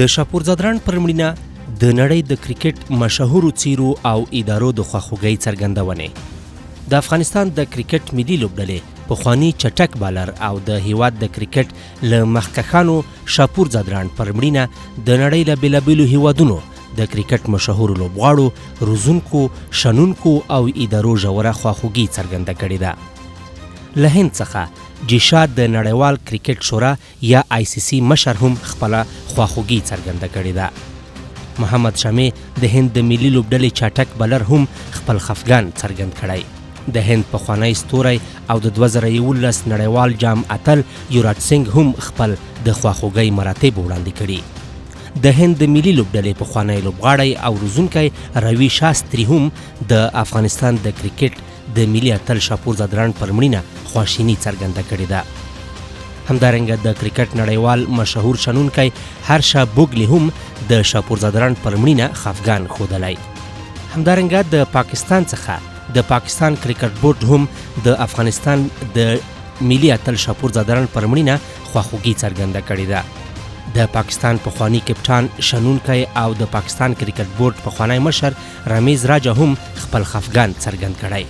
د شاپور ځدراڼ پر مړینه د نړۍ د کرکټ مشهورو څیرو او ادارو د خواخوږۍ څرګندونې. د افغانستان د کرکټ ملي لوبډلې پخواني چټک بالر او د هیواد د کرکټ له مخکښانو شاپور ځدراڼ پر مړینه د نړۍ له بېلابېلو هیوادونو د کرکټ مشهورو لوبغاړو، روزونکو، شنونکو او ادارو ژوره خواخوږي څرګنده کړې ده. له هند څخه جیشا د نړیوال کرکټ شورا یا آی سي سي مشر هم خپله خواخوږي څرګنده کړې ده. محمد شمع د هند د ملي لوبډلې چټک بالر هم خپل خفګان څرګند کړی. د هند پخوانی ستوری او د 2011 نړیوال جام اتل یوراج سینګ هم خپل د خواخوږۍ مراتب وړاندې کړي. د هند د ملي لوبډلې پخوانی لوبغاړی او روزونکی روي شاستري هم د افغانستان د کرکټ د ملي اتل شاپور ځدراڼ پر مړینه خواشیني څرګنده کړې ده. همدارنګه د کرکټ نړیوال مشهور شنونکی هرشا بوګلي هم د شاپور ځدراڼ پر مړینه خفګان ښودلی. همدارنګه د پاکستان څخه د پاکستان کرکټ بورډ هم د افغانستان د ملي اتل شاپور ځدراڼ پر مړینه خواخوږي څرګنده کړې ده. د پاکستان پخوانی کپټان، شنونکی او د پاکستان کرکټ بورډ پخوانی مشر رمیز راجا هم خپل خفګان څرګند کړی.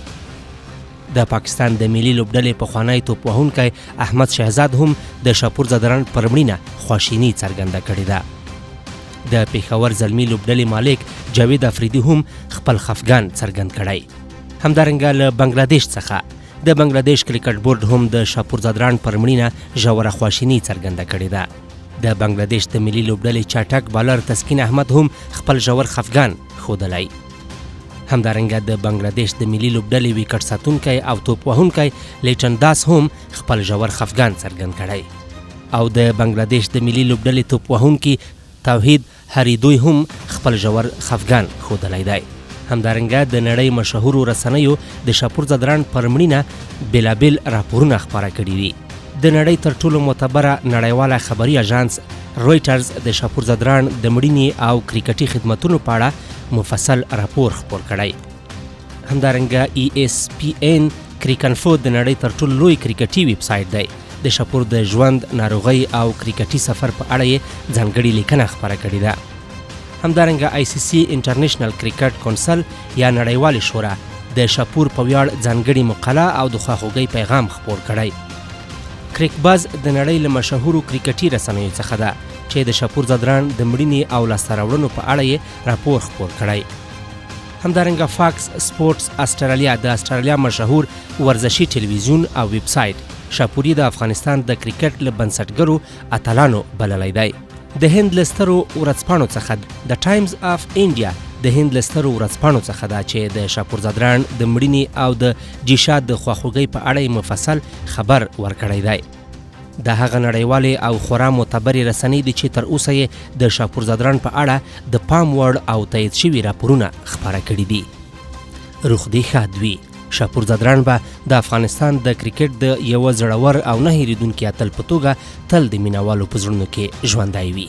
د پاکستان د ملي لوبډلې پخوانی توپ وهونکی احمد شهزاد هم د شاپور ځدراڼ پر مړینه خواشیني څرګنده کړې ده. د پېښور زلمي لوبډلې مالک جاوید افریدي هم خپل خفګان څرګند کړی. همدارنګه له بنګلادیش څخه د بنګلادیش کرکټ بورډ هم د شاپور ځدراڼ پر مړینه ژوره خواشیني څرګنده کړې ده. د بنګلادیش د ملي لوبډلې چټک بالر تسکین احمد هم خپل ژور خفګان ښودلی. همدارنګه د بنګلادیش د ملي لوبډلې ویکټ ساتونکی او توپ وهونکی لیټن داس هم خپل ژور خفګان څرګند کړی. او د بنګلادیش د ملي لوبډلې توپ وهونکي توحید هریدوی هم خپل ژور خفګان ښودلی دی. همدارنګه د نړۍ مشهورو رسنیو د شاپور ځدراڼ پر مړینه بېلابېل راپورونه خپاره کړي دي. د نړۍ تر ټولو معتبره نړیواله خبري اژانس رویټرز د شاپور ځدراڼ د مړینې او کرکټي خدمتونو په اړه مفصل راپور خپور کړی. همدارنګه ای اس پی ان کریکنفو د نړۍ تر ټولو لوی کرکټي ویب سایټ دی. د شاپور د ژوند، ناروغۍ او کرکټي سفر په اړه یې ځانګړې لیکنه خپره کړې ده. همدارنګه آی سي سي انټرنیشنل کرکټ کونسل یا نړیوالې شورا د شاپور په ویاړ ځانګړې مقاله او د خواخوږۍ پیغام خپور کړی. کریکباز د نړۍ له مشهورو کرکټي رسنیو څخه ده چې د شاپور ځدراڼ د مړینې او لاسته راوړنو په اړه یې راپور خپور کړی. همدارنګه فاکس سپورټس استرالیا د استرالیا مشهور ورزشي ټلویزیون او ویب سایټ شاپوري د افغانستان د کرکټ له بنسټګرو اتلانو بللی دی. د هند له سترو ورځپاڼو څخه د ټایمز آف انډیا د هند له سترو ورځپاڼو څخه ده چې د شاپور ځدراڼ د مړینې او د جیشا د خواخوږۍ په اړه یې مفصل خبر ورکړی دی. دا هغه نړیوالې او خورا معتبرې رسنۍ دي چې تر اوسه یې د شاپور ځدراڼ په اړه د پام وړ او تایید شوي راپورونه خپاره کړي دي. روح دې ښاد وي. شاپور ځدراڼ به د افغانستان د کرکټ د یوه زړور او نه هېرېدونکي اتل په توګه تل د مینهوالو په زړونو کې ژوندی وي.